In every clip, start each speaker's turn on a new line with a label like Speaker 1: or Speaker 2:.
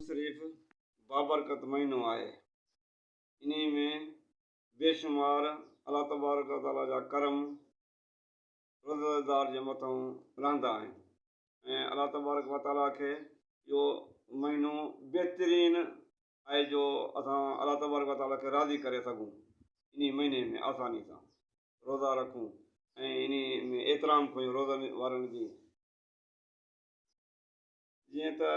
Speaker 1: شريف بابرڪت مهينو آهي. انهي ۾ بيشمار الله تبارڪ و تعاليٰ جا ڪرم روزيدار جي مٿئون رهندا آهن ۽ الله تبارڪ و تعاليٰ کي اهو مهينو بهترين آهي جو اسان الله تبارڪ و تعاليٰ کي راضي ڪري سگهون انهي مهيني ۾ آساني سان روزا رکون ۽ انهي ۾ احترام کيون روزن وارن جي جيئن ته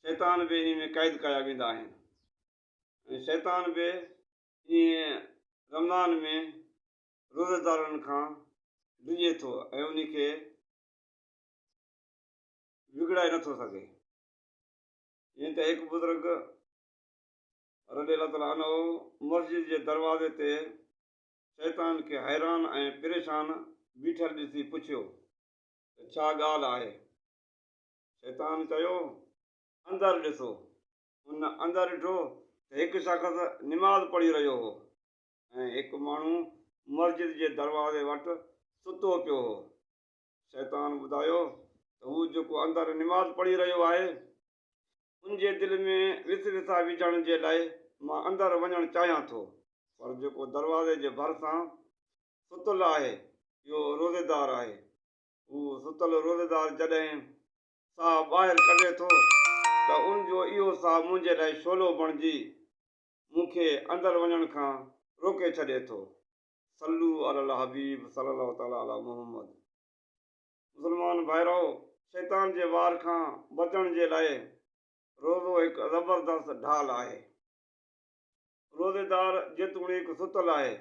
Speaker 1: شيطان به انهي ۾ قيد ڪيا ويندا آهن ۽ شيطان به انهي رمضان ۾ روزيدارن کان ڊڄي ٿو ۽ انهي کي وگڙائي نٿو سگهي. جيئن ته هڪ بزرگ رضي الله تعالٰي عنه مسجد جي دروازي تي شيطان کي حيران ۽ پريشان بيٺل ڏسي پڇيو ته ڇا ڳالهه آهي؟ شيطان چيو، اندر ڏسو. ان اندر ڏٺو ته هڪ شخص نماز پڙهي رهيو هو ۽ هڪ ماڻهو مسجد جي دروازي وٽ ستو پيو هو. شيطان ٻڌايو ته هو جيڪو اندر نماز پڙهي رهيو آهي، ان جي دل ۾ وسوسا وجهڻ جي لاء مان اندر وڃڻ چاهيان ٿو، پر جيڪو دروازي جي ڀرسان ستل آهي، اهو روزيدار آهي. هو ستل روزيدار جڏهن ساهه ٻاهر ڪڍي ٿو ته ان جو اهو ساهه منهنجي لاء شعلو بڻجي مون کي اندر وڃڻ کان روڪي ڇڏي ٿو. صلو علی الحبيب صلي الله تعالٰي علی محمد. مسلمان ڀائرؤ! شيطان جي وار کان بچڻ جي لاء روزو هڪ زبردست ڍال آهي. روزيدار جيتوڻيڪ ستل آهي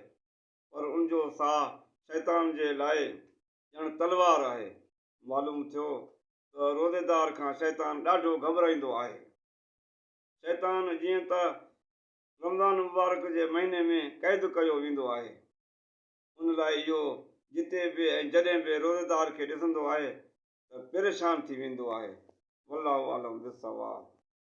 Speaker 1: پر ان جو ساهه شيطان جي لاء ڄڻ تلوار آهي. معلوم ٿيو ته روزيدار کان شيطان ڏاڍو گهٻرائيندو آهي. شيطان جيئن ته رمضان مبارڪ جي مهيني ۾ قيد ڪيو ويندو آهي، ان لاء اهو جتي به ۽ جڏهن به روزيدار کي ڏسندو آهي ته پريشان ٿي ويندو آهي. والله اعلم بالصواب.